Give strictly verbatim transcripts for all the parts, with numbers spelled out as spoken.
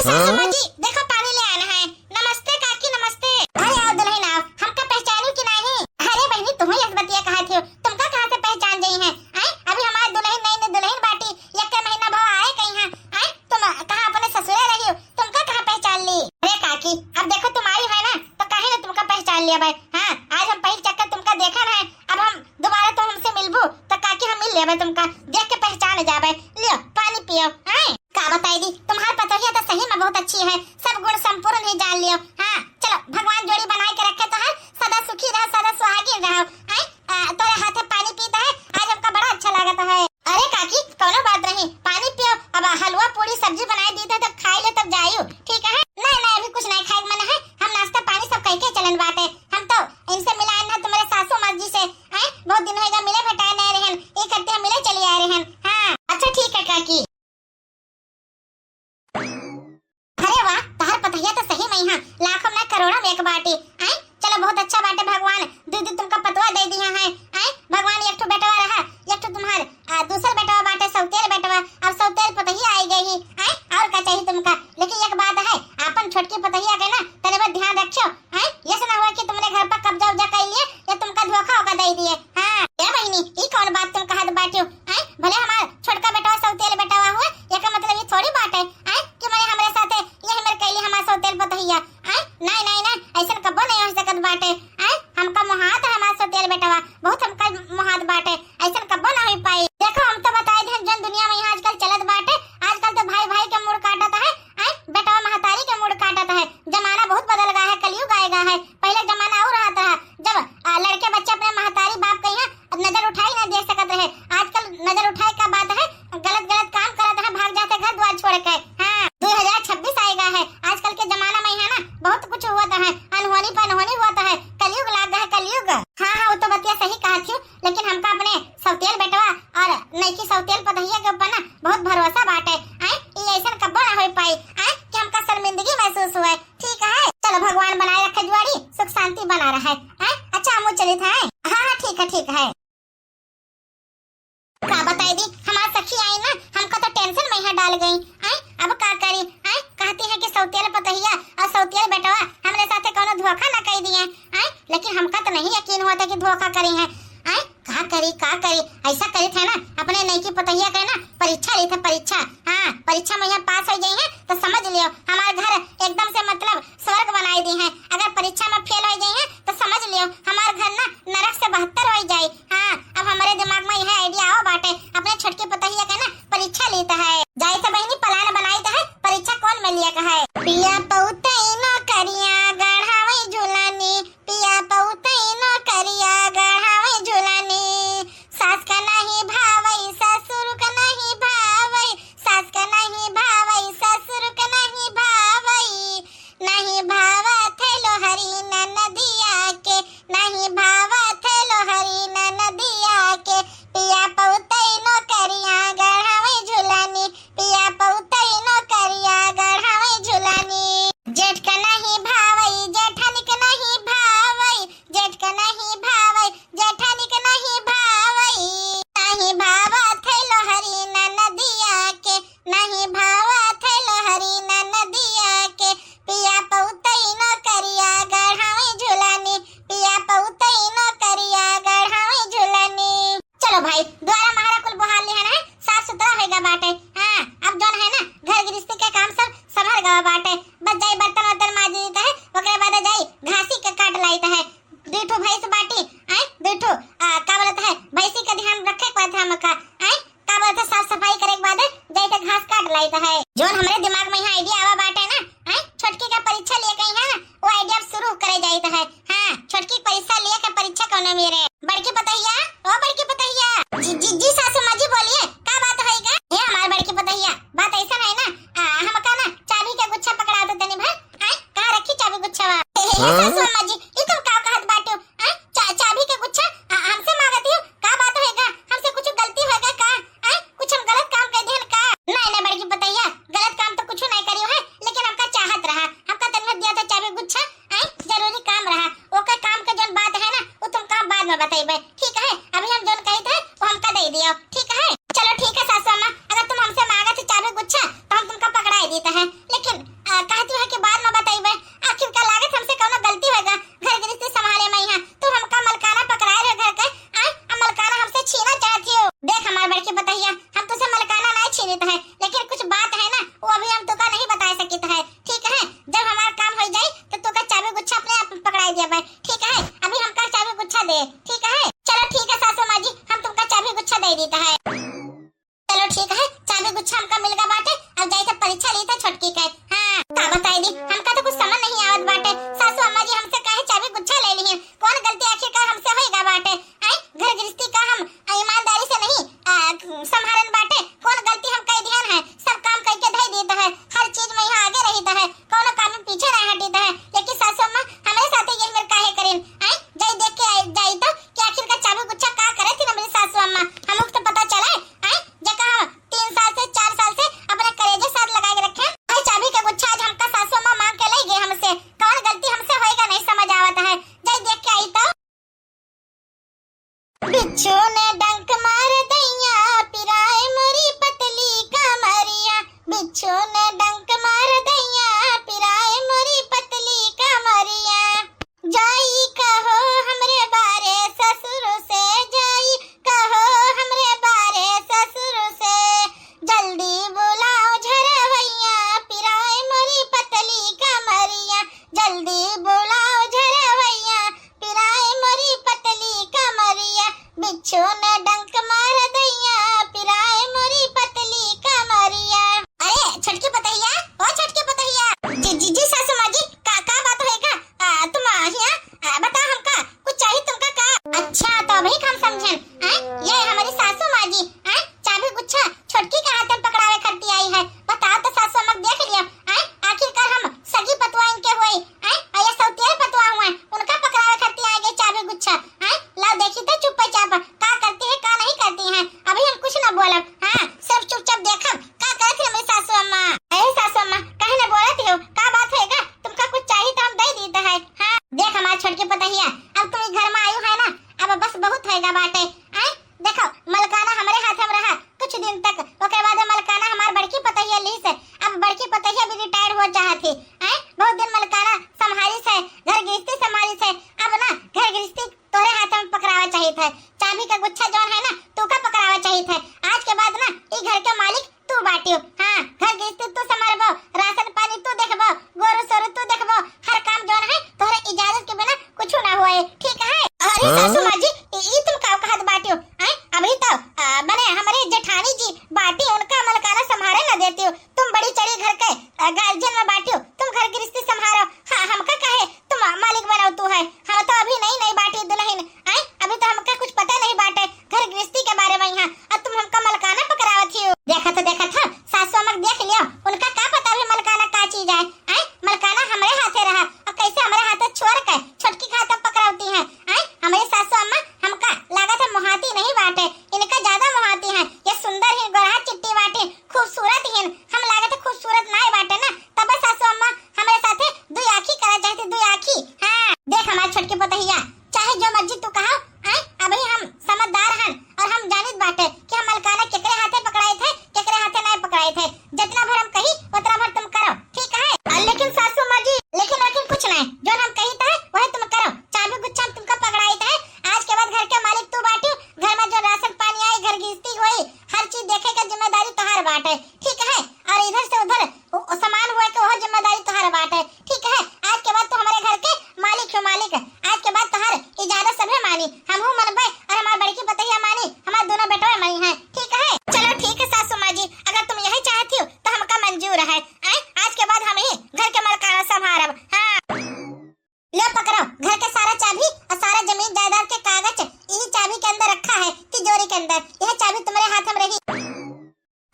सासू माँ जी, देखो पानी ले आना है। नमस्ते काकी, नमस्ते। अरे आओ दुलहिन आओ, हमका पहचानी कि नाही? अरे बहिनी, तुहू यस बतिया कहा थी, तुमका कहाँ से पहचान जाई है? आए, अभी हमार दुलहिन नई नई दुलहिन बाटी, यक्के महीना भवा आए कहीं है। आए, तुम कहाँ अपने ससुरे रही हो, तुमका कहाँ पहचान ली? अरे काकी, अब देखो तुम्हारी है ना, तो काहे ना तुमका पहचान लिया भाई। हाँ, आज हम पहिल चक्कर तुमका देखा ना है, अब हम दोबारा तो हमसे मिलबू तो काकी हम मिल लेबे, तुमका देख के पहचान जाबे। लियो पानी पियो। आए, का बताई दी, तुम्हार पतोहिया तो सही में बहुत अच्छी है, सब गुण संपूर्ण ही जान लियो। हाँ, चलो भगवान जोड़ी बनाए के रखे तो है, सदा सुखी रहो, सदा सुहागिन रहो। आए, आ, तोरे हाथे पानी पीता है, आज हमका बड़ा अच्छा लागत है। अरे काकी, कोनो बात नहीं, पानी पियो, अब हलवा पूरी सब्जी बनाए दी थे, तब खाई ले, तब जाइयो, ठीक है? नहीं नहीं, अभी कुछ नहीं खाए के मन है, हम नाश्ता पानी सब कह के चलन बाटे, हम तो इनसे मिला ना तुम्हारे सासू माँ जी से, आए, बहुत दिन होएगा मिले भेटाए नहीं रहन, ये करते हम मिले चली आए रहन। हाँ, अच्छा ठीक है काकी। अरे वाह, तहर पतोहिया तो सही में यहाँ लाखों में करोड़ों में एक बाटी। आए, चलो बहुत अच्छा बाटे, भगवान दीदी तुमका पतवा दे दिया है। आए, भगवान एक ठो बेटवा रहा, एक ठो तुम्हार, आ, दूसर बेटवा बाटे, सौतेल बेटवा, अब सौतेल पतोहिया आई गई ही। आए, और का चाहिए तुमका? लेकिन एक बात है, आपन छोटकी पतोहिया के ना तने बहुत ध्यान रखियो। आए, ये से ना हुआ कि तुमरे घर पर कब्जा उब्जा कर लिए या तुमका धोखा होकर दे दिए। हाँ, ए बहिनी, ई कौन बात तुम कहत बाटियो? आए, भले हमार छोटका बेटवा सौतेल बेटवा हुए, एकर मतलब ई थोड़ी बात है, आए, कि मने हमरे साथे यही मेर कैली हमार सौतेल पतोहिया। आए, नहीं, नहीं, नहीं, ऐसन कब्बो नहीं हो सकत बाटे। आए, हमका मोहात है हमार सौतेल बेटवा, बहुत हमका मोहात बाटे, ऐसन कब्बो ना हो पाई। देखो, हम तो बताए थे जौन दुनिया में यहाँ आजकल चलत बाटे, आजकल तो भाई भाई के मूड़ काटत है, आए, बेटवा महतारी के मूड़ काटत है। जमाना बहुत बदल गया है, कलयुग आएगा है। पहले जमाना और रहत रहा, जब, आ, लड़के बच्चे अपने महतारी बाप के यहाँ नजर उठाई ना दे सकत रहे। आजकल नजर उठाए का बात है, गलत गलत काम करत है, भाग जाते घर द्वार छोड़ के। हाँ, दो हज़ार छब्बीस आएगा है, आजकल के जमाना में है ना, बहुत कुछ हुआ है, अनहोनी पर अनहोनी हुआ है, कलयुग लाग है, कलयुग। हाँ हाँ, वो तो बतिया सही कहा थी, लेकिन हमका अपने सौतेल बेटवा और नईकी सौतेल पतोहिया के ऊपर ना बहुत भरोसा बाटे। आए, ई ऐसन कब्बो ना हो पाई, आए, कि हमका शर्मिंदगी महसूस हुए। ठीक है, चलो भगवान बनाए रखे जुआड़ी, सुख शांति बना रहे। आए, अच्छा, हमू चलित है। हाँ हाँ, ठीक है, ठीक है। का बताई दी, हमार सखी आई ना, हमका तो tension में यहाँ डाल गई। आए, अब का करी? आए, कहती है कि सौतेल पतोहिया और सौतेल बेटवा हमरे साथे कौनो धोखा ना कर दिए। आए, लेकिन हमका तो नहीं यकीन हुआ था कि धोखा करी है। आए, का करी, का करी? ऐसा करी थे ना, अपने नईकी पतोहिया के ना परीक्षा ली थे, परीक्षा। हाँ, परीक्षा में यहाँ पास हो गई है तो समझ लियो, हमार घर एकदम से मतलब स्वर्ग बनाई दी है। अगर परीक्षा में fail हो गई है तो समझ लियो, हमार घर ना नरक से बहत्तर हो जाई। हाँ, अब हमारे दिमाग में यह idea आवा बाटे, अपने छोटकी पतोहिया के ना परीक्षा लीत है। जाई तो बहिनी plan बनाई तो है, परीक्षा कौन में लिया का है? पिया पौतई नौकरिया गढ़ावे झुलानी, पिया पौतई नौकरिया गढ़ावे झुलानी। सास का नहीं भावई, ससुर का नहीं भावई, सास का नहीं भावई, ससुर का नहीं भावई। नहीं भावत है लोहरी ननदिया के, नहीं भावत है लोहरी ननदिया के। पिया पौतई नौकरिया गढ़ावे झुलानी, पिया पौतई नौकरिया गढ़ावे झुलानी। जेठ का नहीं भावई, जेठानी का नहीं भावई, जेठ का नहीं भावई, जेठानी का नहीं भावई। नहीं भावत है लोहरी ननदिया के, नहीं भावत है लोहरी ननदिया के। पिया पौतई नौकरिया गढ़ावे झुलानी, पिया पौतई नौकरिया गढ़ावे झुलानी। चलो भाई, द्वारा महारा कुल बुहार लिहन है, साफ सुथरा होएगा बाटे। हाँ, अब जौन है ना, घर गृहस्थी के काम सब संभर गवा बाटे। बस जाई बर्तन वर्तन माजी देत है, ओकरे बाद जाई घासी के काट लाइत है। दुई ठो भैंस बाटी, आए, दुई ठो, आ, का बोलत है, भैंसी का ध्यान रखे के बात है हमका, आए, का बोलत है, साफ सफाई करे के बाद जाई तो घास काट लाइत है। जौन हमरे दिमाग में यहाँ idea आवा बाटे ना, आए, छोटकी का परीक्षा लिए कहीं है ना, वो idea अब शुरू करे जाइत है। हाँ, छोटकी परीक्षा लिए के परीक्षा कौनो मेरे। बड़की पतोहिया, ओ बड़की पतोहिया। जी, जी, जी सासू माँ जी बोलिए, का बात होइगा? ये हमार बड़की पतोहिया, बात ऐसा है ना, आ, हमका ना चाबी के गुच्छा पकड़ा दो तनी भर। आए, कहाँ रखी चाबी गुच्छावा? हे, हे, हे, हाँ? सासू अम्मा जी, ई तुम का कहत बाटू? आए, चा-, चाबी के गुच्छा, आ, हमसे मांगत हो? का बात होएगा? हमसे कुछ गलती होएगा का? आए, कुछ हम गलत काम कर दिहन का? नहीं, नहीं, बड़की पतोहिया, गलत काम तो कुछ नहीं करियो है, देत है, लेकिन कुछ बात है ना, वो अभी हम तोका नहीं बताए सकित है, ठीक है? जब हमार काम हो जाई तो तोका चाबी गुच्छा अपने आप पकड़ाई दिया भाई, ठीक है? अभी हमका चाबी गुच्छा दे, ठीक है? चलो ठीक है सासू माँ जी, हम तुमका चाबी गुच्छा दे देता है। चलो ठीक है, चाबी गुच्छा हमका मिल गा बाटे, अब जाई तो परीक्षा ली था छोटकी के। हाँ, का बताई दी, हमका तो कुछ समझ नहीं आवत बाटे। सासू अम्मा जी हमसे काहे चाबी गुच्छा ले ली, कौन गलती आखिरकार हमसे होई गा बाटे? आई घर गृहस्थी का हम ईमानदारी से नहीं, आ, संभालन बाटे, कौन गलती हम कह दिहन है? सब काम करके धई देत है, हर चीज में यहाँ आगे रहित है, कौनो काम में पीछे नहीं हटित है। लेकिन सासू अम्मा हमरे साथे यही मेर काहे करेन? आई जाई देख के आई, जाई तो कि आखिर का चाबी गुच्छा का करे थी ना मेरी सासू अम्मा, हमको तो पता चले। आई जका हम तीन साल से, चार साल से अपने करेजे साथ लगा के रखे, आई चाबी का गुच्छा आज हमका सासू अम्मा मांग के ले गए हमसे, कौन गलती हमसे होएगा नहीं समझ आवत है, जाई देख के आई तो। बिच्छू ने डंक मार दैया, पिराए मोरी पतली कमरिया। बिच्छू ने डंक मार दैया, पिराए मोरी पतली कमरिया। जाई कहो हमरे बारे ससुर से, जाई कहो हमरे बारे ससुर से। जल्दी बुलाओ झरवैया, पिराए मोरी पतली कमरिया। जल्दी बुलाओ झरवैया, पिराए मोरी पतली कमरिया। बिच्छू ने डंक मार दैया, पिराए मोरी पतली कमरिया। अरे छोटकी पतहिया, ओ छोटकी पतहिया। जी, जी, जी सासू माँ जी, का, का बात होएगा? आ, तुम हिया, आ, बताओ हमका, कुछ चाहिए तुमका का? अच्छा, तो अभी हम समझेन। आय, ये हमारी सासू माँ जी, आय, चाबी गुच्छा छोटकी के हाथ में पकड़ावे करती आई है। बताओ तो सासू अम्मा देख लिया, आय, आखिरकार हम सगी पतवाइन के हुई, आय, और ये सौतेर पतवा हुआ, उनका पकड़ावे करती आई गई चाबी गुच्छा, आय, लाओ देखी तो चुप्पे चाप का करती है, का नहीं करती है। अभी हम कुछ ना बोलब, हाँ, सिर्फ चुपचाप देखब का करत है मेरी सासू अम्मा। अरे सासू अम्मा, काहे ना बोलत हो, का बात होएगा? तुमका कुछ चाहिए तो हम दे दीत है। हाँ, देख हमार छोटकी पतहिया, अब तुम ई घर में आयु है ना, अब बस बहुत होएगा बाटे। आय, देखो, मलकाना हमरे हाथ में रहा कुछ दिन तक, ओकरे बाद मलकाना हमार बड़की पतहिया लीस, अब बड़की पतहिया भी रिटायर हो चाहत ही। आय, बहुत दिन मलकाना संभालिस है, घर गृहस्थी संभालिस है, अब ना घर गृहस्थी तोरे हाथ में पकड़ावा चाहित है, चाबी का गुच्छा जौन है ना, तू का पकड़ावा चाहित है। आज के बाद ना ई घर के मालिक तू बाटियो। हाँ, घर गृहस्थी तू संभालबो, राशन पानी तू देखबो, गोरू सोरू तू देखबो, हर काम जौन है तोहरे इजाजत के बिना कुछ ना होए, ठीक है? अरे हाँ? सासू माँ जी, ई, ई तुम का कहत बाटियो? आय, अभी तो, आ, मने हमरे जेठानी जी बाटी, उनका मलकाना संभाले न देतियो। तुम बड़ी चढ़ी घर के, आ, गार्जियन में बाटियो, तुम घर गृहस्थी संभालो। हाँ, हमका काहे तुम मालिक बनावतू है? हम तो अभी नई नई बाटी दुल्हन, आय, अभी तो हमका कुछ पता नहीं बाटे घर गृहस्थी के बारे में यहाँ, और तुम हमका मलकाना पकड़ावत हियो। देखत देखत हम सासू अम्मा के देख लियो, उनका का पता अभी मलकाना का चीज है? आय, मलकाना हमरे हाथे रहा और कैसे हमरे हाथे छोड़ के छोटकी के हाथे पकड़ावती है। आय, हमारी सासू अम्मा हमका लागत है मोहाती नहीं बाटे, इनका ज्यादा मोहाती है। ये सुंदर ही गोरहा चिट्टी बाटे, खूबसूरत ही, हम लागत है खूबसूरत नाय बाटे ना, तब सासू अम्मा हमरे साथे दुई आँखी करा चाहती, दुई आँखी। हाँ, देख हमार छोटकी पतहिया, चाहे जो मर्जी तू कहा, आय, अभी हम समझदार हन और हम जानित बाटे कि हम मलकाना केकरे हाथे पकड़ाए थे, केकरे हाथे नहीं पकड़ाए थे। जितना भर हम कही, उतना भर तुम करो, ठीक है? और लेकिन सासू माँ जी, लेकिन, लेकिन कुछ नहीं, जो हम कही थे, वही तुम करो। चाबी गुच्छा हम तुमका पकड़ाए थे, आज के बाद घर के मालिक तू बाटियो, घर में जो राशन पानी आई, घर गृहस्थी होई, हर चीज देखे का जिम्मेदारी तोहार बाटे, ठीक है? और इधर से उधर उ-, सामान हुआ के वह जिम्मेदारी तोहार बाटे, ठीक है? आज के बाद तू हमारे घर के मालिक हो, मालिक। आज के बाद तोहार इजाजत सभे मानी, हमहू मनबे और हमार बड़की पतहिया मानी, हमार दोनों बेटवे मानी है, ठीक है? चलो ठीक है सासू माँ जी, अगर तुम यही चाहती हो तो हमका मंजूर है। आय, आज के बाद हम ही घर के मलकाना संभारब। हाँ, ले पकड़ो घर के सारा चाबी और सारा जमीन जायदाद के कागज यही चाबी के अंदर रखा है, तिजोरी के अंदर। यह चाबी तुम्हारे हाथ में रही।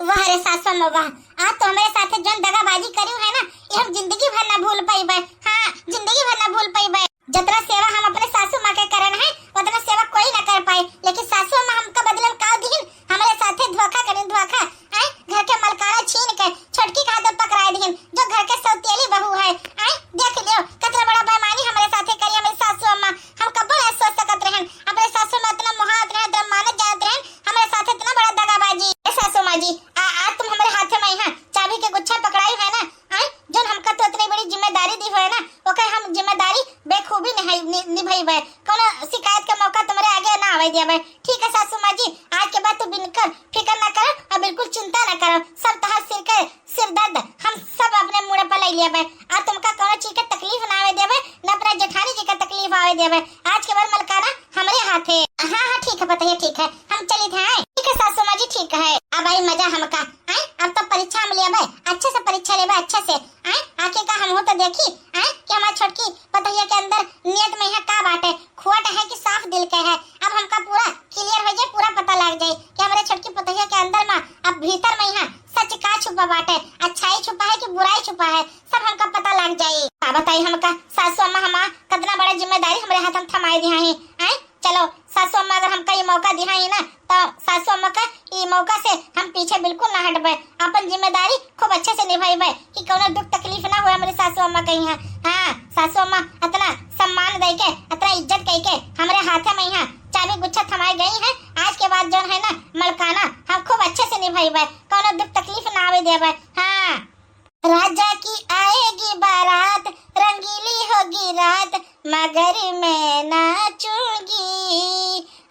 वाह रे सासू अम्मा वाह, आज तो हमारे साथे जौन दगाबाजी करियो है ना, ये हम जिंदगी भर ना भूल पाइबे। हाँ, जिंदगी भर ना भूल पाइबे। जितना सेवा हम अपने सासू माँ के करन है, उतना सेवा कोई ना कर पाए, लेकिन सासू अम्मा हमका बदले में का दीन, हमारे साथे धोखा करिन, धोखा। आय, घर के मलकाना छीन के छोटकी के हाथे पकड़ाए दीन, जो घर के सौतेली बहू है। आय, देख लियो, कितना बड़ा बेईमानी हमारे साथे करी हमारी सासू अम्मा। हम कब्बो ना सोच सकत रहन, अपने सासू में इतना मोहात रहन, इतना मानत जानत रहन, हमारे साथे इतना बड़ा दगाबाजी। ए सासू माँ जी, आ, आज तुम हमारे हाथे में यहाँ चाबी के गुच्छा पकड़ाई है ना, आय, जौन हमका तो इतनी बड़ी जिम्मेदारी दी है ना, ओकर हम जिम्मेदारी बेखूबी निभाई-, नि-, निभाइबे। कौनो शिकायत के मौका तुम्हारे आगे ना आवे देबे। ठीक है सासू माँ जी, आज के बाद तू बिल्कुल फिकर ना करो और बिल्कुल देबे, आ तुमका कौनो चीज के तकलीफ ना आवे देबे, ना अपना जेठानी जी का तकलीफ आवे देबे। आज के बाद मलकाना हमरे हाथ है। हाँ, हाँ, ठीक है पतोहिया, ठीक है, हम चली थे, आए? ठीक है सासू माँ जी, ठीक है। अब आई मजा हमका, आए? अब तो परीक्षा हम लेबे, अच्छे से परीक्षा लेबे, अच्छे से, आए? आखिर का हमहू तो देखी, आए? कि हमार छोटकी पतोहिया के अंदर नियत में यहाँ का बाटे, खोट है कि साफ दिल के है। अब हमका पूरा clear हो जाए, पूरा पता लग जाए कि हमरे छोटकी पतोहिया के अंदर में अब भीतर में यहाँ सच का छुपा बाटे, अच्छाई छुपा है कि बुराई छुपा है, सब हमका पता लग जाए। का बताई हमका, सासू अम्मा हमार कितना बड़ा जिम्मेदारी हमरे हाथ में थमाए दिया है, आए? चलो, सासू अम्मा अगर हमका ये मौका दिया है ना, तो सासू अम्मा का ये मौका से हम पीछे बिल्कुल ना हटबे, अपन जिम्मेदारी खूब अच्छे से निभाइबे कि कौनो दुख तकलीफ ना होए हमरे सासू अम्मा के यहाँ। हाँ, सासू अम्मा इतना सम्मान दे के, इतना इज्जत कह के हमरे हाथे में यहाँ चाबी गुच्छा थमाए गई है। आज के बाद जौन है ना मलकाना, हम खूब अच्छे से निभाइबे, कौनो दुख तकलीफ ना आवे देबे। हाँ। राजा की आएगी बारात, रंगीली होगी रात, मगर मैं नाचूंगी,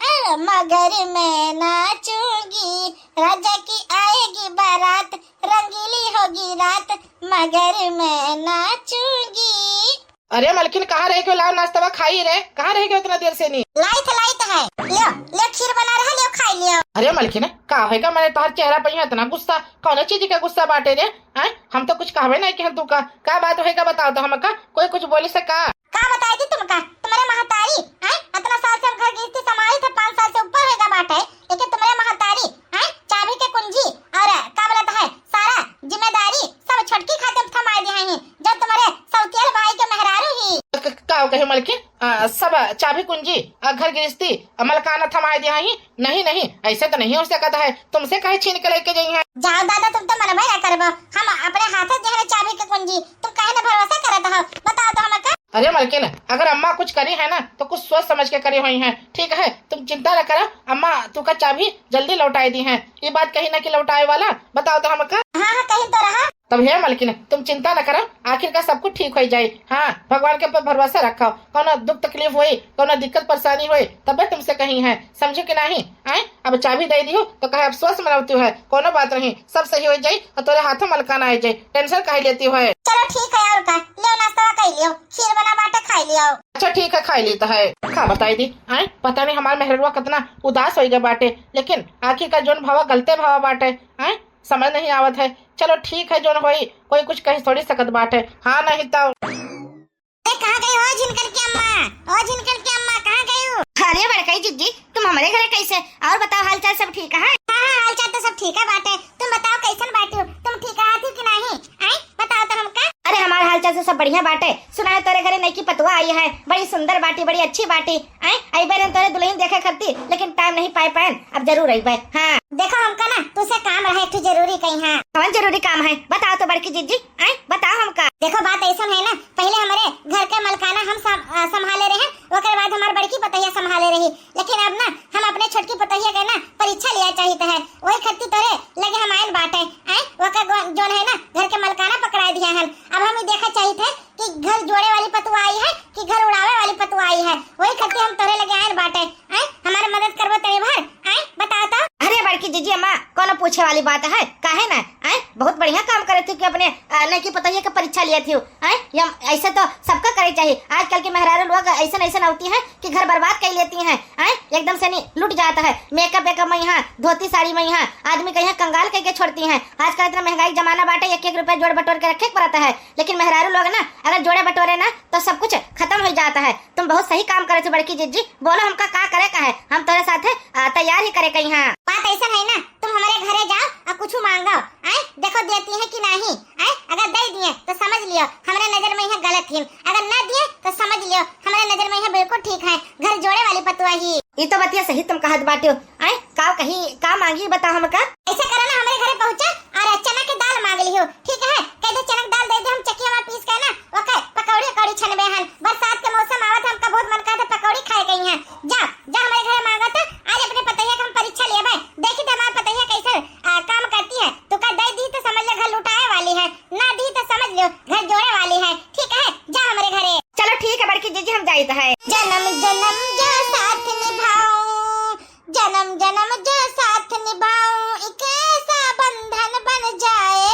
अ, मगर मैं नाचूंगी। राजा की आएगी बारात, रंगीली होगी रात, मगर मैं नाचूंगी। अरे मलकिन, कहाँ रह गयो? लाओ नाश्तवा खाई रे, कहाँ रह गयो इतना देर से नी? लाइत, लाइत है, लियो, लियो खीर बना रहा, लियो खाई लियो। अरे मलकिन, का होएगा, मैंने तोहर चेहरा पे यहाँ इतना गुस्सा, कौन चीज का गुस्सा बाटे रे? हैं? हम तो कुछ कहबे नहीं किहन तू का, का बात होएगा बताओ तो हमका, कोई कुछ बोली से का? का बताई दी तुमका, तुम्हरे महतारी, हैं? इतना साल से हम घर गृहस्थी संभाली थे, पाँच साल से ऊपर होएगा बाटे, लेकिन तुम्हरे महतारी, हैं? चाबी के कुंजी और का बोलत है, सारा जिम्मेदारी सब छोटकी खातिर थमाए दिया ही, जो तुम्हरे सौतियल भाई के मेहरारू ही। क-, क-, का कहे मलकिन? आ, सब चाबी कुंजी, आ, घर गृहस्थी, आ, मलकाना थमाए दिया ही? नहीं, नहीं, ऐसे तो नहीं हो सकत है। तुमसे कहे छीन के लेके जाई है? जाओ दादा, तुम तो मनबे ना करबो। हम अपने हाथे दिहले चाबी के कुंजी, तुम काहे ना भरोसा करत हो? बताओ तो हमका। अरे मलकिन, अगर अम्मा कुछ करी है ना, तो कुछ सोच समझ के करी हुई है, ठीक है? तुम चिंता न करो, अम्मा तुका चाबी जल्दी लौटाई दी है, ये बात कही ना कि लौटाए वाला, बताओ तो हमका। हाँ, हाँ, कही तो रहा। तब हे मलकिन, तुम चिंता न करो, आखिर का सब कुछ ठीक हो जाई। हाँ, भगवान के ऊपर भरोसा रखो, कौनो दुख तकलीफ होई, कौनो दिक्कत परेशानी होई, तबे तुमसे कही है, समझो कि नहीं? आए, अब चाबी दे दियो तो कहे अफसोस मनावती है, कौनो बात नहीं, सब सही हो जाई और तोरे हाथों मलकाना आ जाई, tension काहे लेती है? चलो ठीक है, और का, लियो नाश्ता कर लियो, खीर बना बाटे, खाई लियो। अच्छा ठीक है, खाई लेता है। का बताई दी, आए, पता नहीं हमार मेहररुआ कितना उदास हो गया बाटे, लेकिन आखिर का जोन भावा गलते भावा बाटे, आए, समझ नहीं आवत है। चलो ठीक है, जोन होई, कोई कुछ कही थोड़ी सकत बाटे। हाँ, नहीं तो। ए, कहाँ गई हो झिनकन की अम्मा? ओ झिनकन की अम्मा, कहाँ गई हो? अरे बड़कई जिज्जी, तुम हमारे घरे कैसे? और बताओ, हाल चाल सब ठीक है? हाँ, हाँ, हाल चाल तो सब ठीक है बाटे। तुम बताओ, कैसन बाटी हो? तुम ठीक रहत हो कि नहीं? आए, बताओ तो हमका। अरे, हमार हाल चाल से सब बढ़िया बाटे। सुना है, तोरे घरे नईकी पतोह आई है, बड़ी सुंदर बाटी, बड़ी अच्छी बाटी। आए, अइबे रहन तोरे दुल्हन देखे खातिर, लेकिन time नहीं पाए पाएन, अब जरूर अइबे। हाँ। देखो, हमका ना तुसे काम रहे, एक ठो जरूरी कहीं। हाँ। कौन जरूरी काम है, बताओ तो बड़की जिज्जी, आए, बताओ हमका। देखो, बात ऐसन है ना, पहले हमारे घर के मलकाना हम सम-, अ, संभाले रहे, ओकर बाद हमार बड़की पतोहिया संभाले रही, लेकिन अब ना हम अपने छोटकी पतोहिया के ना परीक्षा लिया चाहित है, वही खातिर तोरे लगे हम आयल बाटे। आए, ओकर गो-, जोन है ना, घर के मलकाना पकड़ा दिया हन। अब हम ई देखा चाहित है कि घर जोड़े वाली पतोह आई है कि घर उड़ावे वाली पतोह आई है, वही खातिर हम तोरे लगे आयल बाटे। आए, हमार मदद करबो तनी भर, आए, बताओ तो। अरे बड़की जिज्जी अम्मा, कौनो पूछे वाली बात है, काहे ना? आए, बहुत बढ़िया काम करे थी कि अपने, अ, नईकी पतोहिया के परीक्षा लिया थी। आए, ये हम, ऐसे तो सबका करे चाहिए। आजकल के मेहरारू लोग ऐसन ऐसन होती हैं कि घर बर्बाद कर लेती हैं। आए, एकदम से नहीं लुट जाता है। Makeup वेकअप में यहाँ, धोती साड़ी में यहाँ, आदमी का यहाँ कंगाल करके छोड़ती हैं। आजकल इतना महंगाई जमाना बाटे, एक एक रुपया जोड़ बटोर के रखे के पड़ता है, लेकिन मेहरारू लोग ना अगर जोड़े बटोरे ना तो सब कुछ खत्म हो जाता है। तुम बहुत सही काम करे थे बड़की जिज्जी, बोलो हमका का करे का है, हम तोरे साथे, आ, तैयार ही करे कहीं। हाँ। बात ऐसा है ना, तुम हमारे घरे जाओ और कुछ मांगो, आए, देखो देती है कि नहीं, आए, अगर दे दिए तो समझ लियो हमरे नजर में यहाँ गलत ही, अगर ना दिए तो समझ लियो हमरे नजर में यहाँ बिल्कुल ठीक है, घर जोड़े वाली पतोह ही। ई तो बतिया सही तुम कहत बाटियो, आए, का कही, का मांगी बताओ हमका। ऐसा करो ना, हमारे घरे पहुँचा और चना के दाल मांग लियो, ठीक है, कह दे चना के दाल दे दे, हम चकिया में पीस के ना ओकर पकौड़ी उकौड़ी छनबे हन। बरसात के मौसम आवत है, हमका बहुत मन करत है पकौड़ी खाए के यहाँ। जा, जा हमारे घरे मांगा तो आज अपने पतोहिया के हम परीक्षा लेबे। देखी तो हमार पतोहिया कैसन, आ, काम करती है। तू का दे दी तो समझ ले घर लुटाए वाली है, ना दी तो समझ लो घर जोड़े वाली है। ठीक है, जा हमारे घरे। चलो ठीक है बड़की जिज्जी, हम जाइत है। जन्म जन्म जो साथ निभाऊं, जन्म जन्म जो साथ निभाऊं, एक ऐसा बंधन बन जाए,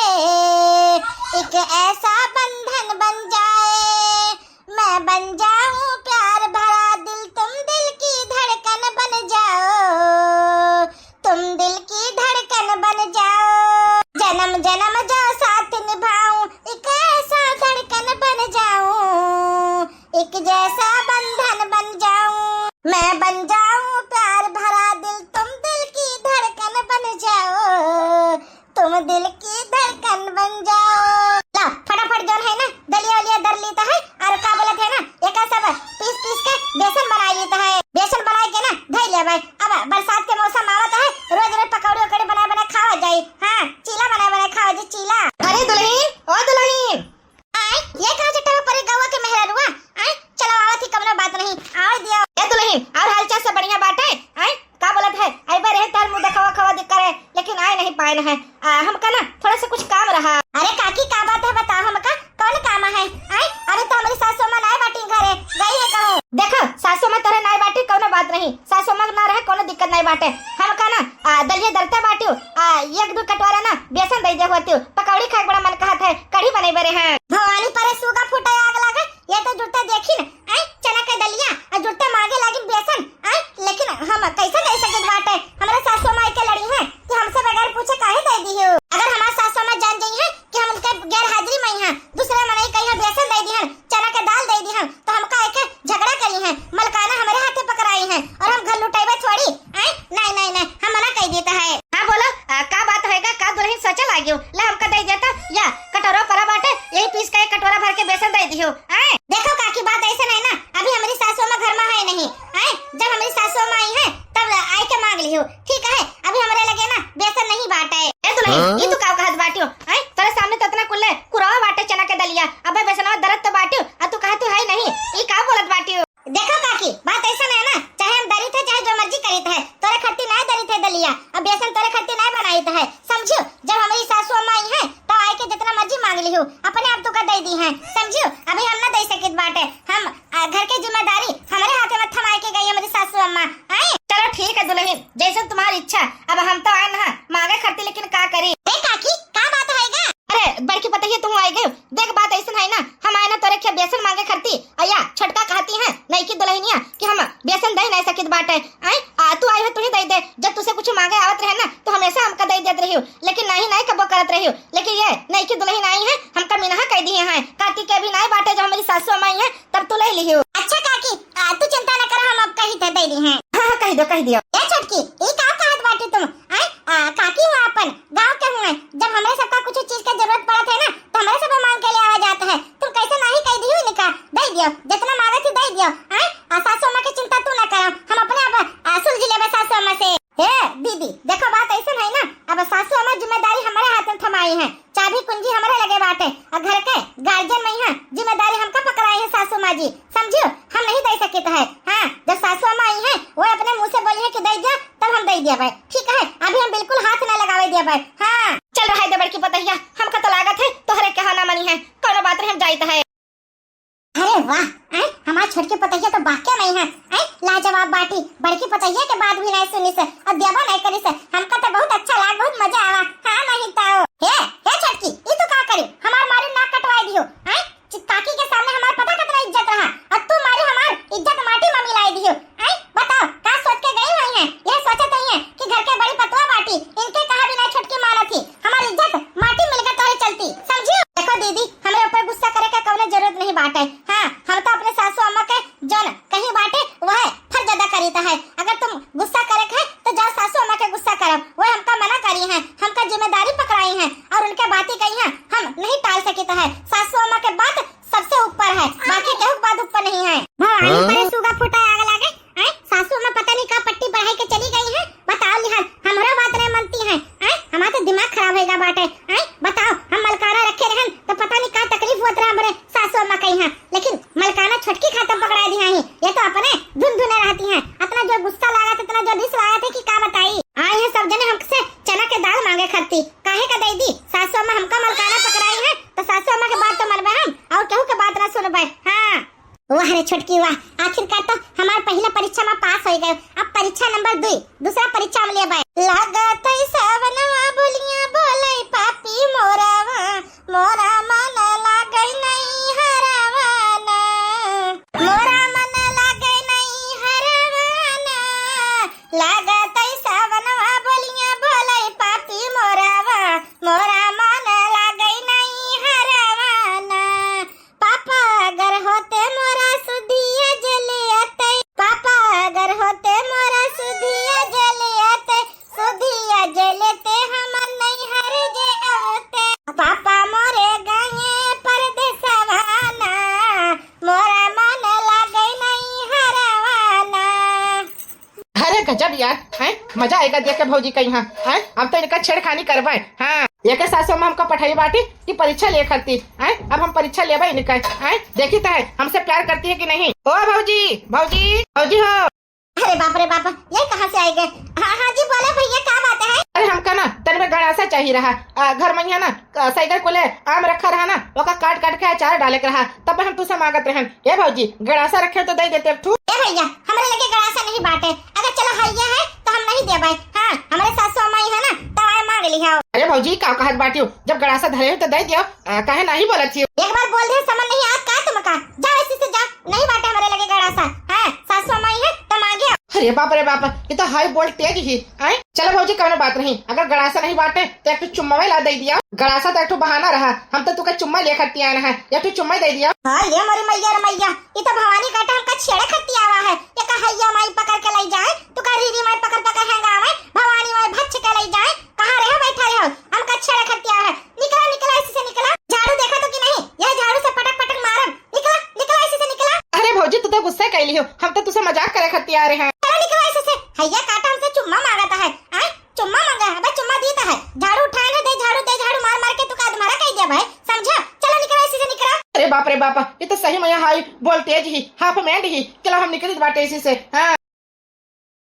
एक ऐसा बंधन दिल की धड़कन बन जाओ। ला, फटाफट जौन है ना, दलिया वलिया दर लीत है, और का बोलत है ना, एका सब पीस पीस के बेसन बनाई लीत है। बेसन बनाई के ना धई लेबै। अब बरसात के मौसम आवत है, रोज रोज पकौड़ी उकौड़ी बनाए बनाए खावा जाई। हाँ, चीला बनाए बनाए खावा जाई, चीला। अरे दुलहिन, ओ दुलहिन। आय, ये कहाँ से टहल परे गौवा के मेहरारुआ? आय, चलो आवत ही, कवनो बात नहीं, आवे दिया। ए दुलहिन, और हालचाल सब बढ़िया बाटे? आय, का बोलत है? अइबे रहे तोहर मुँह देखावा खावा दिख करे, लेकिन आए नहीं पाए न है। आ, हमका ना थोड़ा सा कुछ काम रहा। अरे काकी, का बात है, बताओ हमका, कौन काम है? आय, अरे तो हमरी सासू अम्मा नाय बाटी घरे, गई है कहूँ। देखो, सासू अम्मा तोहरे नाय बाटी, कौनो बात नहीं, सासू अम्मा ना रहे, कौनो दिक्कत नाय बाटे। हमका ना, आ, दलिया दरता बाटियो, आ, एक दो कटोरा ना बेसन दे दे होतियो, पकौड़ी खाए के बड़ा मन कहत है, कढ़ी बने बरे हैं। भवानी परे सूगा फूटे आग लागे, ये तो जुरता देखी न, आय, चना के दलिया, और जुरता मांगे लागी बेसन, आय, लेकिन हम कैसे दे सके बाटे? हमरे सासू माई के लड़ी है कि हमसे बगैर पूछे काहे दे दियो। अगर हमार सासू माँ जान जाई है कि हम उनके गैर हाजिरी में हैं, दूसरे मनई कहीं बेसन दे दिहन, चना के दाल दे दिहन, तो हमका एके झगड़ा करी हैं, मलकाना हमरे हाथे पकड़ाई हैं और हम घर लुटेबे थोड़ी। आय, नहीं, नहीं, नहीं, हम मना कर देता है। हाँ बोलो, आ, का बात होएगा, का दुलहिन सोचे लागियो? ले हमका दे देता, या कटोरा परा बाटे, यही पीस के एक कटोरा भर के बेसन दे दियो। आय, देखो काकी, बात ऐसा नहीं ना, अभी हमरी सासू माँ घर में है नहीं। आय, जब हमरी सासू माँ आई है तब आय के मांग लियो, ठीक है? अभी हमरे लगे ना बेसन नहीं बाटे। ए दुलहिन, हाँ? ई तू का कहत बाटियो? आय, तोरे सामने तो इतना कुल्ले कुरावा बाटे चना के दलिया, अबे बेसनवा दरत तो बाटियो, आ तू कहत तू है नहीं, ई का बोलत बाटियो? देखो काकी, बात ऐसा है ना, चाहे हम दरी थे, चाहे जो मर्जी करी थे, तोरे खरती नाय दरी थे दलिया, अब बेसन तोरे खरती नाय बनाई थे, समझियो? जब हमरी सासू अम्मा आई है, तो आय के जितना मर्जी मांग लियो, अपने आप तुका दे दी है, समझियो? अभी हम ना दे सकित बाटे, हम, आ, घर के जिम्मेदारी हमरे हाथे में थमाए के गई हमरी सासू अम्मा। आए? चलो ठीक है दुलहिन, जैसे तुम्हारी इच्छा। अब हम तो आए ना मांगे खरती, लेकिन का करी? ए काकी, का बात होएगा? अरे बड़की पतोहिया, तुम आए गए, देख बात ऐसन है ना, हम आए ना तोरे के बेसन मांगे खरती, अया छोटका कहती है नईकी दुलहिनिया कि हम बेसन दे नहीं सकित बाटे। आए, आ, तू आई हो, तू ही दे दे, जब तुसे कुछ मांगे आवत रहे ना तो हमेशा हमका दे देत रहियो, लेकिन नहीं, नहीं कबो करत रहियो, लेकिन ये नईकी दुलहिन आई है, हमका मिनहा कह दिए हैं, काकी के भी नहीं बाटे जो हमारी सासू अम्मा आई है, तब तू ले लियो। अच्छा काकी, आ, तू चिंता न कर, हम अब कही थे दे दी हैं। हाँ, हाँ, कह दो, कह दियो। ए छोटकी, ई का कहत बाटी तुम? आए, आ, काकी हुआ अपन गाँव के हुए, जब हमरे सबका कुछ चीज के जरूरत पड़त है ना, तो हमरे सब मांग के ले आवा जात है। तुम कैसे नहीं कह दियो इनका? दे दियो, जितना मांगे थी दे दियो। आए, आ, सासू अम्मा की चिंता तू ना करो, हम अपने आप, आ, सुलझ लेबे सासू अम्मा से। हे दीदी, देखो बात ऐसन है ना, अब सासू अम्मा जिम्मेदारी हमारे हाथ में थमाई है, चाबी कुंजी हमारे लगे बाटे, और घर के गार्जियन में यहाँ जिम्मेदारी हमका पकड़ाई है सासू माँ जी, समझियो? हम नहीं दे सकित है। हाँ, जब सासू अम्मा आई है, वो अपने मुंह से बोली है कि दे दिया, तब हम दे दिया भाई, ठीक है? अभी हम बिल्कुल हाथ ना लगावे दिया भाई। हाँ, चल रहा है दे बड़की पतोहिया, हमका तो लागत है तोहरे के हाँ ना मनी है, कोनो बात नहीं, हम जाइत है। अरे वाह, आय, हमार छोटकी पतोहिया तो वाकई में है, आय, लाजवाब बाटी, बड़की पतोहिया के बात भी नहीं सुनिस, और देबो नहीं करिस, हमका तो बहुत अच्छा लाग, बहुत मजा आवा, हाँ नहीं तो। हे, हे छोटकी, ई तू का करी, हमार मारी नाक कटवाई दियो, आय, चि-, काकी के सामने हमार पता कितना इज्जत रहा, और तू मारी हमार इज्जत माटी में मिलाई दियो, आय, बताओ, का सोच के गई हुई है? यह सोचत हुई है कि घर के बड़ी पतोह बाटी, इनके कहा बिना छोटकी मानत ही, हमार इज्जत माटी मिल गए तोरे चलती, समझियो? देखो दीदी, हमरे ऊपर गुस्सा करे का कौनो जरूरत नहीं बाटे। हाँ, हम तो अपने सासू अम्मा के जौन कहीं बाटे, वह फर्ज अदा करीत है। अगर तुम गुस्सा करे के है, तो जाओ सासू अम्मा के गुस्सा करो, वह हमका मना करी है, हमका जिम्मेदारी पकड़ाई है और उनके बातें कही है, हम नहीं टाल सकित है। सासू अम्मा के बात सबसे ऊपर है, बाकी केहू के बात ऊपर नहीं है। भवानी हाँ? परे सुगा फूटा आग लागे, आय, सासू अम्मा पता नहीं का पट्टी पढ़ाई के चली गई है, बताओ लिहाज, हमरो बात नहीं मानती है, आय, हमारा तो दिमाग खराब होएगा बाटे, आय, बताओ, हम मलकाना रखे रहन तो पता नहीं का तकलीफ होत रहा हमरे सासू अम्मा कही है, लेकिन मलकाना छोटकी खातिर पकड़ा दी है, ये तो अपने धुन धुने रहती है, इतना जो गुस्सा लागत, इतना जो रिस लागत है कि का बताई। आई है सब जने हमसे चना के दाल मांगे खाती, काहे का दे दी? सासू अम्मा हमका मलकाना पकड़ाई है, तो सासू अम्मा के बात तो मनबे हम, और केहू के बात ना सुनबे। हाँ। वाह रे छोटकी वाह, आखिरकार तो हमार पहला परीक्षा में पास हो गए। अब परीक्षा नंबर दुई, दूसरा परीक्षा हम लेबे। लागत है सावनवा बोलिया बोले पापी मोरावा, मोरा मन लागे नहीं हरवाना, मोरा मन लागे नहीं हरवाना। लागत है सावनवा बोलिया बोले पापी मोरावा, मोरा मन लागे नहीं हरवाना। पापा अगर होते मोरा सुधिया जलियते, पापा अगर होते मोरा सुधिया जलियते, सुधिया जलियते मजा आएगा देख के भौजी कहीं, हाँ, हैं? अब तो इनका छेड़खानी करबे, हाँ। एके सासू अम्मा हमका पठाई बाटी कि परीक्षा ले करती, हैं? अब हम परीक्षा लेबे इनका, हैं? देखी तो है, हमसे प्यार करती है कि नहीं। ओ भौजी, भौजी, भौजी हो। अरे बाप रे बाप, ये कहाँ से आइ गए? हाँ, हाँ जी, बोले भैया, का बात है? अरे, हमका ना तन में गड़ासा चाहिए रहा। आ, घर में है ना, आ, सैगर को ले आम रखा रहा ना, ओका काट काट के अचार डाले के रहा, तब हम तुसे मांगत रहन। ए भौजी, गड़ासा रखे तो दे देते एक ठू। ए भैया, हमरे लगे गड़ासा नहीं बाटे, अगर चलो हइया है तो हम नहीं देबे। हाँ, हमरे सासू अम्मा है ना, तब आए मांग लिहा। अरे भौजी, का कहत बाटियो, जब गड़ासा धरे हो तो दे दियो, आ, काहे नहीं बोलत हियो? एक बार बोल दे, समझ नहीं आत का तुमका? जाओ इसी से, जाओ। नहीं बाटे हमरे लगे गड़ासा। हाँ, सासू अम्मा आई है तो मांगे। अरे बाप रे बाप, ये तो high voltage ही। आए, चलो भौजी, कौनो बात नहीं, अगर गड़ासा नहीं बाटे तो एक ठो चुम्मा ला दे दिया। गड़ासा तो एक ठो बहाना रहा, हम तो तुका चुम्मा ले खत्ती आए हैं, एक ठो चुम्मा दे दिया। हाँ, ये मोरी मैया रे मैया, ये तो भवानी काटा हमका छेड़े खत्ती आवा है। ये का हैया माई पकड़ के ले जाए, तू का रीरी माई पकड़ पकड़ है गावे, भवानी माई भच्छ के ले जाए। कहाँ रहे हो, बैठा रहे हो? हमका छेड़े खत्ती आवा है। निकला, निकला, इसी से निकला। झाड़ू देखा तो कि नहीं? यह झाड़ू से पटक पटक मारम। निकला, निकला, इसी से निकला। अरे भौजी, तू तो गुस्सा कैली हो, हम तो तुसे मजाक करे खत्ती आ रहे हैं। चलो निकला इसी से। हैया काटा हमसे चुम्मा मांगता है। आए, चुम्मा मांगा है, बस चुम्मा दीता है। झाड़ू उठाए ना दे, झाड़ू दे, झाड़ू मार मार के तू का अधमरा कह दिया भाई, समझा? चलो निकला इसी से, निकला। अरे बाप रे बाप, ये तो सही में high voltage ही, half mad ही। चलो हम निकलित बाटे इसी से। हाँ।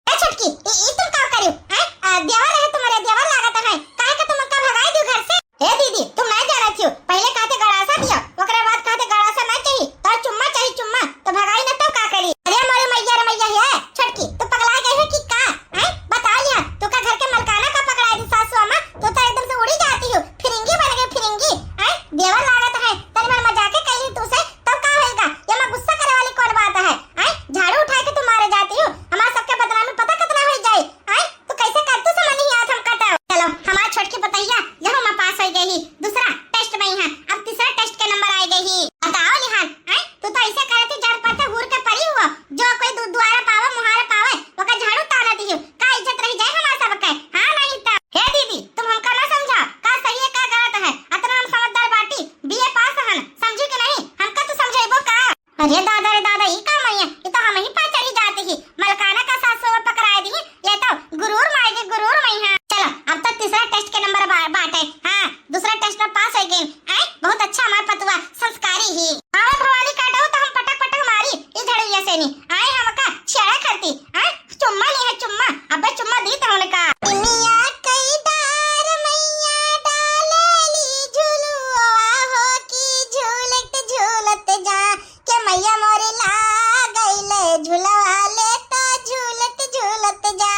ए छोटकी, ई, ई तुम का करियो? हैं? आ, देवर रहे तुम्हारे, देवर लागत है। काहे का तुम का भगाई दियो घर से? ए दीदी, तुम नहीं जाना थियो। पहले कहते गड़ासा दिया, ओकरे बाद कहते गड़ासा नहीं चाहिए, तो चुम्मा चाहिए, चुम्मा। तो भगाई ना तो का करी? अरे मोरे मैया रे मैया, हे छोटकी, तू पगला गई हो कि का? हैं? बता लिया, तू का घर के मलकाना का पकड़ाई दी सासू अम्मा? तू तो एकदम से उड़ी जाती हो, फिरिंगी बन गई, फिरिंगी। हैं? देवर लागत है, तनी भर मजाके कही तू से, तब का होएगा? ये में गुस्सा करे वाली कौन बात है? आय, झाड़ू उठाए के तू मारे जाती हो, हमार सबके बदनामी पता कितना हो जाए। आय, तू कैसे कर, तू समझ नहीं आवत हमका तो। चलो, हमार छोटकी पतैया यहू में पास हो गई ही, दूसरा test में ही है, अब तीसरा test के number आए गए ही। बताओ लिहान, आय, तू तो ऐसे करे थी जड़ पत्ते हूर के पड़ी हुआ, जो कोई दु-, दुआरा पावे, मुहारा पावे, ओकर झाड़ू ताना दी हो, का इज्जत रह जाए हमार सबके? हाँ, नहीं तो। हे दीदी, तुम हमका ना समझा, का सही है, का गलत है, अतना हम समझदार बाटी, B A pass हन, समझी कि नहीं? हमका तू समझेबो का? अरे दादा रे दादा, ई का मैया, ई तो हम ही पर चढ़ी जाती ही। मलकाना का सास सोवा पकड़ाए दी, ये तो गुरूर मार गई, गुरूर मैया। चलो, अब तो तीसरा test के number बा-, बाटे। हाँ, दूसरा test में पास हो गई। आय, बहुत अच्छा हमार पतुआ, संस्कारी ही। हाँ, भवानी काटो तो हम पटक पटक मारी, ई झड़िया से नी। आय, हमका छेड़ा करती, आय, चुम्मा ली है, चुम्मा। अबे चुम्मा दी तो उनका। निमिया कई डार मैया डालेली झुलुआ हो कि झूलत झूलत जा। के मैया मोरी ला गईले झुलवा ले तो झूलत झूलत जा।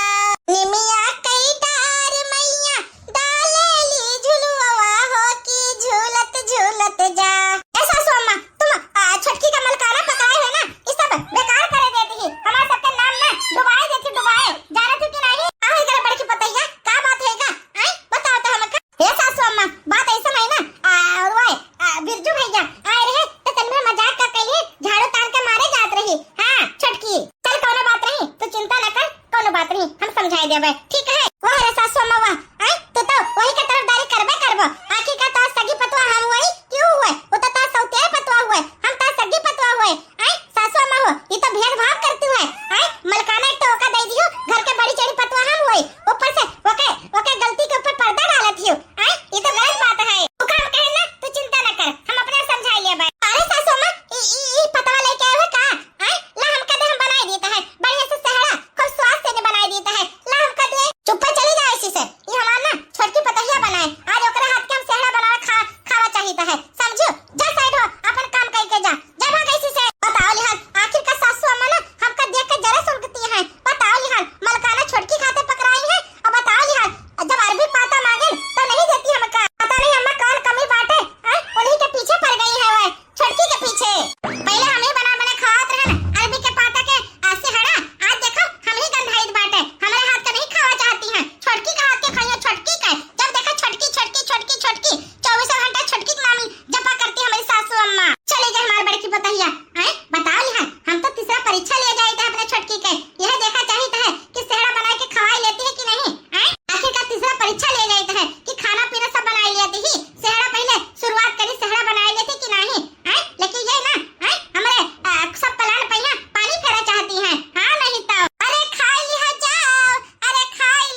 निमिया कई डार मैया डालेली झुलुआ हो कि झूलत झूलत जा। ए सासू अम्मा, तुम, आ, छोटकी का मलकाना पकड़ाए हो ना, ई सब बेकार करे देती ही। हमार सबके नाम ना डुबाए देती, डुबाए। जानत हो कि नहीं? का हो गल बड़की पतैया? का बात होएगा? आय, बताओ तो हमका। हे सासू अम्मा, बात ऐसा नहीं ना। आ, और वो, आ, बिरजू भैया आए रहे, तो तन में मजाक कर कहिए, झाड़ू तान के मारे जात रही। हाँ, छोटकी, चल, कौनो बात नहीं, तू चिंता न कर, कौनो बात नहीं, हम समझाए देबे, ठीक है? वाह रे सासू अम्मा, वाह। आय, तू तो वही के तरफदारी करबे करबो। आखिर का तोर सगी पतवा हम हुई, क्यों हुए? वो तो तोर सौतेर पतवा हुए, हम तोर सगी पतवा हुए। आय, सासू अम्मा हो, ये तो भेदभाव करती है। आय, मलकाना एक तो ओका दे दियो, घर के बड़ी चढ़ी पतवा हम हुई, ऊपर से ओके, ओके गलती के ऊपर पर्दा डालत हियो। आय, ये तो गलत बात है। ओका हम कहे ना, तू चिंता न कर, हम अपने समझाई लेबे। अरे सासू अम्मा, ई, ई, ई पतवा लेके आए हो का? आय, ला हमका दे, हम बनाई देता है, बढ़िया से सेहड़ा, खूब स्वाद से ने बनाई देता है, ला हमका दे। चुप्पा चली जाए इसी से, ये हमार ना छोटकी पतहिया बनाए, आज ओकरे हाथ के हम सेहड़ा बना खा, खावा चाहिए है, समझियो? जा side हो, अपन काम कई के जा, जा भाग इसी से। बताओ लिहान, आखिर का सासू अम्मा ना हमका देख के जरा सुलगती है। बताओ लिहान, मलकाना छोटकी खाते पकड़ाई है, और बताओ लिहान, जब अरबी पाता मांगे तो नहीं देती हमका। पता नहीं अम्मा कौन कमी बाटे, हैं? उन्हीं के पीछे पड़ गई है वह। छोटकी के पीछे। पहले हम ही बना बना खावत रहन अरबी के पाता के, आ, सेहड़ा। आज देखो, हम ही गंधाइत बाटे। हमरे हाथ के नहीं खावा चाहती हैं। छोटकी के हाथ के खाइए, छोटकी के। जब देखो छोटकी, छोटकी, छोटकी, छोटकी। चौबीसों घंटा छोटकी के नाम जपा करती हमारी सासू अम्मा। चली गई हमारी बड़की पतहिया। हैं? बताओ लिहा, हम तो तीसरा परीक्षा ले जाइत है अपने छोटकी के। यह देखा चाहित है कि सेहड़ा बना के खवाई लेती है कि नहीं। हैं? आखिर का तीसरा परीक्षा ले जाइत है कि खाना पीना सब बनाई लेती ही। सेहड़ा पहले शुरुआत करी, सेहड़ा बनाई लेती कि नहीं। हैं? लेकिन ये ना, हैं? हमरे, आ, सब plan पहिया पानी फेरा चाहती हैं। हाँ, नहीं तो। अरे खाई लिहा जाओ, अरे खाई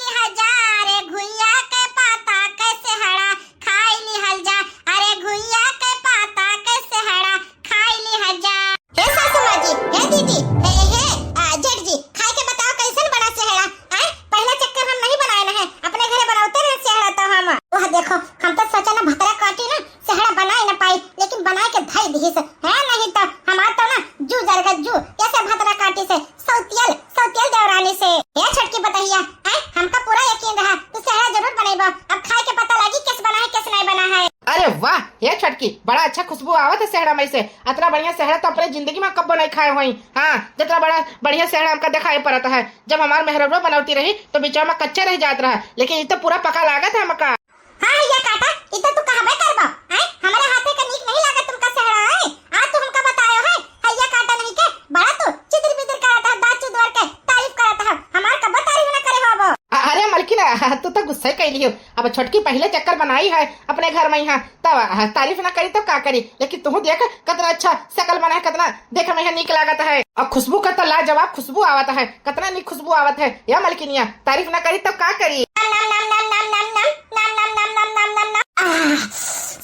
हम तो सोचे ना भतरा काटी ना सेहड़ा बनाए ना पाई, लेकिन बनाए के धई दिहिस है, नहीं तो हमार तो ना जू जरगा जू, ऐसे भतरा काटी से सौतियल, सौतियल देवरानी से। ए छोटकी पतहिया, हैं, हमका पूरा यकीन रहा तू सेहड़ा जरूर बनइबो। अब खाए के पता लगी कैस बना है, कैस नहीं बना है। अरे वाह, हे छोटकी, बड़ा अच्छा खुशबू आवत है सेहड़ा में से। अतना बढ़िया सेहड़ा तो अपने जिंदगी में कब्बो नहीं खाए होई। हाँ, जितना बड़ा बढ़िया सेहड़ा हमका देखाई पड़त है। जब हमार मेहररुआ बनौती रही तो बीचवा में कच्चा रह जात रहा, लेकिन ई तो पूरा पका लागत है हमका। हाँ, हैया काटा, ई तो तू कहबे करबा, हैं? हमरे हाथे का नीक नहीं लागत तुमका सेहड़ा, हैं? आज तू हमका बतायो है, हैया काटा नहीं के, बड़ा तू चितिर बितिर करत है, दांत चुदवर के तारीफ करत है, हमार कब्बो तारीफ ना करे होबो। अ-, अरे मलकिन, तू तो गुस्सा ही कैली हो। अब छोटकी पहले चक्कर बनाई है अपने घर में यहाँ, तब, अ, तारीफ ना करी तब का करी, लेकिन तू देख कितना अच्छा शकल बना है, कितना देखे में यहाँ नीक लागत है, और खुशबू का तो लाजवाब खुशबू आवत है, कितना नीक खुशबू आवत है। या मलकिनिया, तारीफ ना करी तब का करी? नम, नम, नम, नम, नम, नम, नम, नम, नम, नम, नम, नम, नम, नम। आह,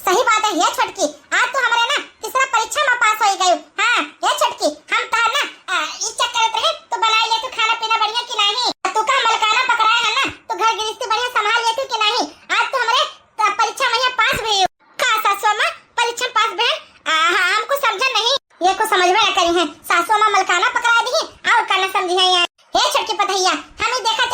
सही बात है, हे छोटकी, आज तू हमरे ना तीसरा परीक्षा में पास होई गयू। हाँ, हे छोटकी, हम तहार ना, आ, ई चेक करत रहे, तू बनाई ले तू खाना पीना बढ़िया कि नहीं? तू का मलकाना पकड़ाए है ना, तू घर गृहस्थी बढ़िया संभाल ले तू कि नहीं? आज तू हमरे, आ, परीक्षा में यहाँ पास भयू। का सासू अम्मा, परीक्षा पास भयन? आ, हाँ, हमको समझा नहीं। ये कुछ समझबे ना करी है, सासू अम्मा मलकाना पकड़ा दी है, और का ना समझी है यहाँ। हे छोटकी पतहिया, हम ही देखा